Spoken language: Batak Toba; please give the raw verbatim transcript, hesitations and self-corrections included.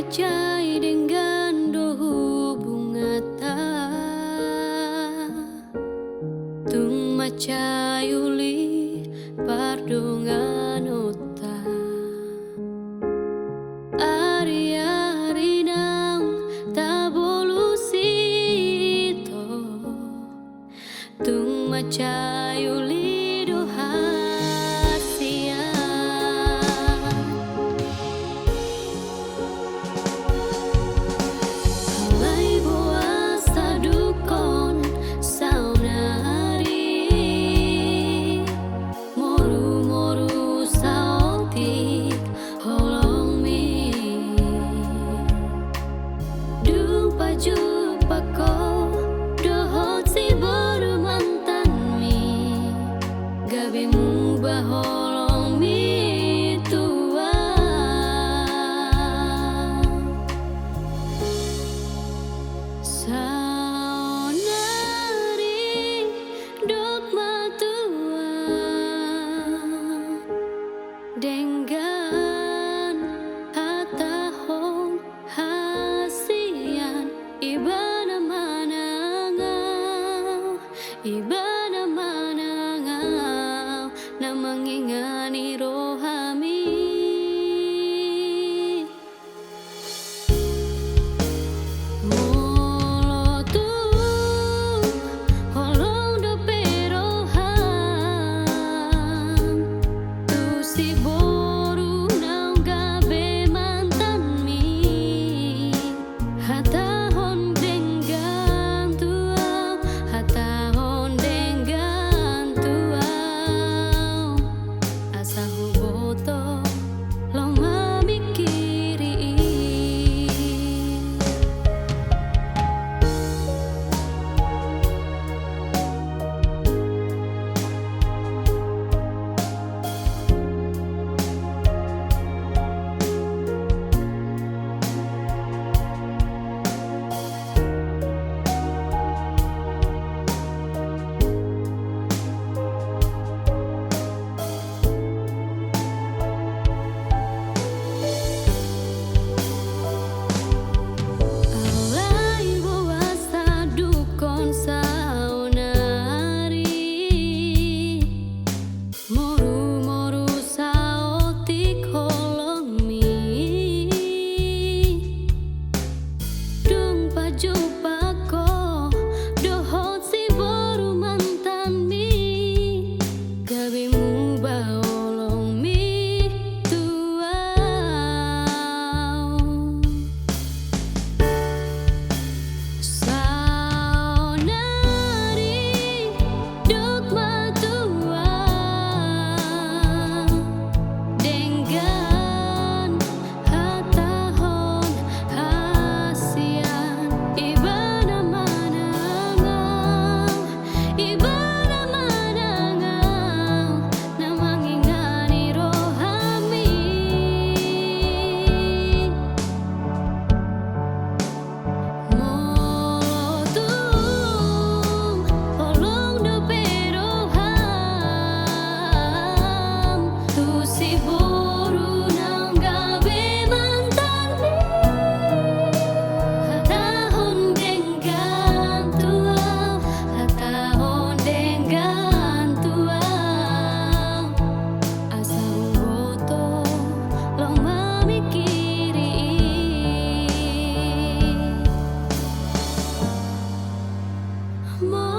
Mansai denggan do hubunganta, tung mansai uli pardonganonta. Ariari naung tabolus ito, tung mansai uli do hasian. Alai boasa dungkon saonari, morumoru saotik holongmi. Dung pajumpang ho dohot siboru mantanmi, gabe muba holongmi tu ahu. Saonari dok ma tu ahu denggan hatahon hasian, ibana manang ahu, ibana manang ahu na mangingani rohami. Molo tung holong dope roham tu siboru naung gabe mantanmi, hatahon denggan tu ahu, hatahon denggan tu ahu. Asa huboto laho mamingkiri i. Alai boasa dungkon saonari, morumoru saotik holongmi. Dung pajumpang ho dohot siboru mantanmi, gabe muba holongmi tu ahu. Saonari dok ma tu ahu denggan hatahon hasian, ibana manang ahu, ibana manang ahu na mangingani rohami. Molo tung holong dope roham tu siboru naung gabe mantanmi, hatahon denggan tu ahu, hatahon denggan tu ahu. Asa huboto laho mamingkiri i. Molo